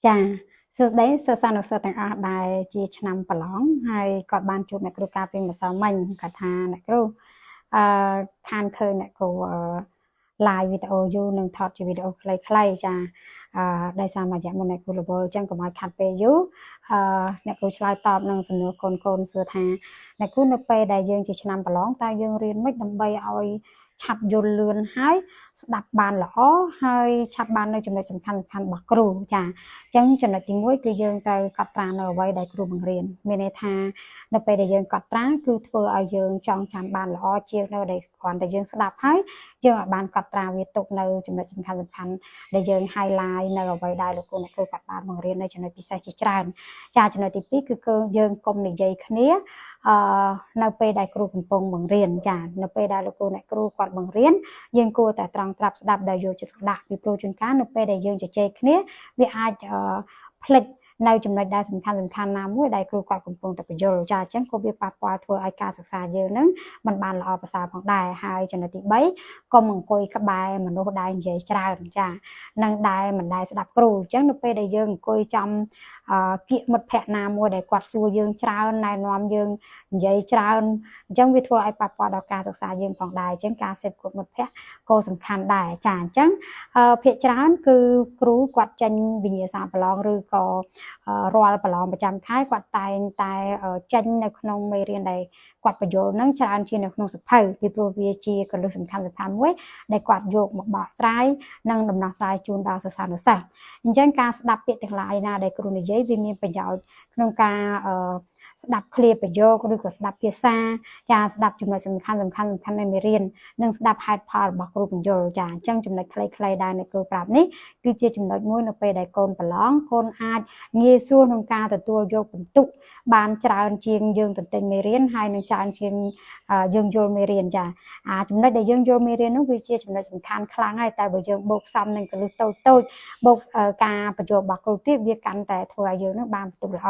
ចាសួស្តីសិស្សានុសិស្សទាំងអស់ដែលជាឆ្នាំប្រឡងហើយគាត់បានជួបអ្នកគ្រូកាលពីម្សិលមិញគាត់ថាអ្នកគ្រូអឺខានឃើញអ្នកគ្រូអឺ live វីដេអូយូរនិងថតជាវីដេអូខ្លីៗចាអឺដោយសារមួយរយៈមុនអ្នកគ្រូរវល់អញ្ចឹងកុំឲ្យខាត់ពេលយូរអឺអ្នកគ្រូឆ្លើយតបនឹងសំណួរកូនកូនសួរថាអ្នកគ្រូនៅពេលដែលយើងជាឆ្នាំប្រឡងតើយើងរៀនម៉េចដើម្បីឲ្យឆាប់យល់លឿនហើយស្ដាប់បានល្អហើយឆាប់បាននៅចំណុចសំខាន់សំខាន់របស់គ្រូចាអញ្ចឹងចំណុចទី1គឺយើងត្រូវកត់ត្រានៅអ្វីដែលគ្រូបង្រៀនមានន័យថានៅពេលដែលយើងកត់ត្រាគឺធ្វើឲ្យយើងចងចាំបានល្អជាងនៅដែលគ្រាន់តែយើងស្ដាប់ហើយយើងអាចបានកត់ត្រាវាទុកនៅចំណុចសំខាន់សំខាន់ដែលយើង highlight នៅអ្វីដែលលោកគ្រូអ្នកគ្រូគាត់បានបង្រៀននៅចំណុចពិសេសជាច្រើនចាចំណុចទី2គឺយើងកុំនិយាយគ្នាអឺនៅពេលដែលគ្រូកំពុងបង្រៀនចានៅពេលដែលលោកគ្រូអ្នកគ្រូគាត់បង្រៀនយើងគួរតែត្រង់ត្រាប់ស្ដាប់ដោយយកចិត្តទុកដាក់ពីព្រោះជួនកាលនៅពេលដែលយើងជជែកគ្នាវាអាចភ្លេចនៅចំណុចដែលសំខាន់សំខាន់ណាមួយដែលគ្រូគាត់កំពុងតែបញ្យល់ចាអញ្ចឹងក៏វាប៉ះពាល់ធ្វើឲ្យការសិក្សាយើងនឹងមិនបានល្អប្រសើរផងដែរហើយចំណុចទី3កុំអង្គុយក្បែរមនុស្សដែលនិយាយច្រើនចានិងដែលមិនដែលស្ដាប់គ្រូអញ្ចឹងនៅពេលដែលយើងអង្គុយចំគៀកមិត្តភ័ក្តិណាមួយដែលគាត់សួរយើងច្រើនណែនាំយើងនិយាយច្រើនអញ្ចឹងវាធ្វើឲ្យប៉ះពាល់ដល់ការសិក្សាយើងផងដែរអញ្ចឹងការសេពគប់មិត្តភ័ក្តិក៏សំខាន់ដែរចាអញ្ចឹងភាគច្រើនគឺគ្រូគាត់ចេញវិញ្ញាសាប្រឡងឬក៏រាល់ប្រឡងប្រចាំខែគាត់តែងតែចេញនៅក្នុងមេរៀនដែលគាត់បញ្យល់នឹងច្រើនជាងនៅក្នុងសភៅពីព្រោះវាជាកលឹះសំខាន់សំខាន់មួយដែលគាត់យកមកបកស្រាយនិងដំណោះស្រាយជូនដល់សិស្សានុសិស្សអញ្ចឹងការស្ដាប់ពាក្យទាំងឡាយណាដែលគ្រូនិយាយវាមានប្រយោជន៍ក្នុងការអឺស្ដាប់ឃ្លាប្រយោគឬក៏ស្ដាប់ភាសាចាស្ដាប់ចំណុចសំខាន់សំខាន់សំខាន់នៃមេរៀននិងស្ដាប់ហេតុផលរបស់គ្រូបញ្យល់ចាអញ្ចឹងចំណុចខ្លីៗដែលអ្នកគ្រូប្រាប់នេះគឺជាចំណុចមួយនៅពេលដែលកូនប្រឡងកូនអាចងាយស្រួលក្នុងការទទួលយកពិន្ទុបានច្រើនជាងយើងទន្ទិញមេរៀនហើយនឹងច្រើនជាងយើងយល់មេរៀនចាអាចំណុចដែលយើងយល់មេរៀននោះវាជាចំណុចសំខាន់ខ្លាំងហើយតែបើយើងបូកផ្សំនឹងកលឹះតូចតូចបូកការបញ្យល់របស់គ្រូទៀតវាកាន់តែធ្វើឲ្យយើងនឹងបានពិន្ទុល្អ។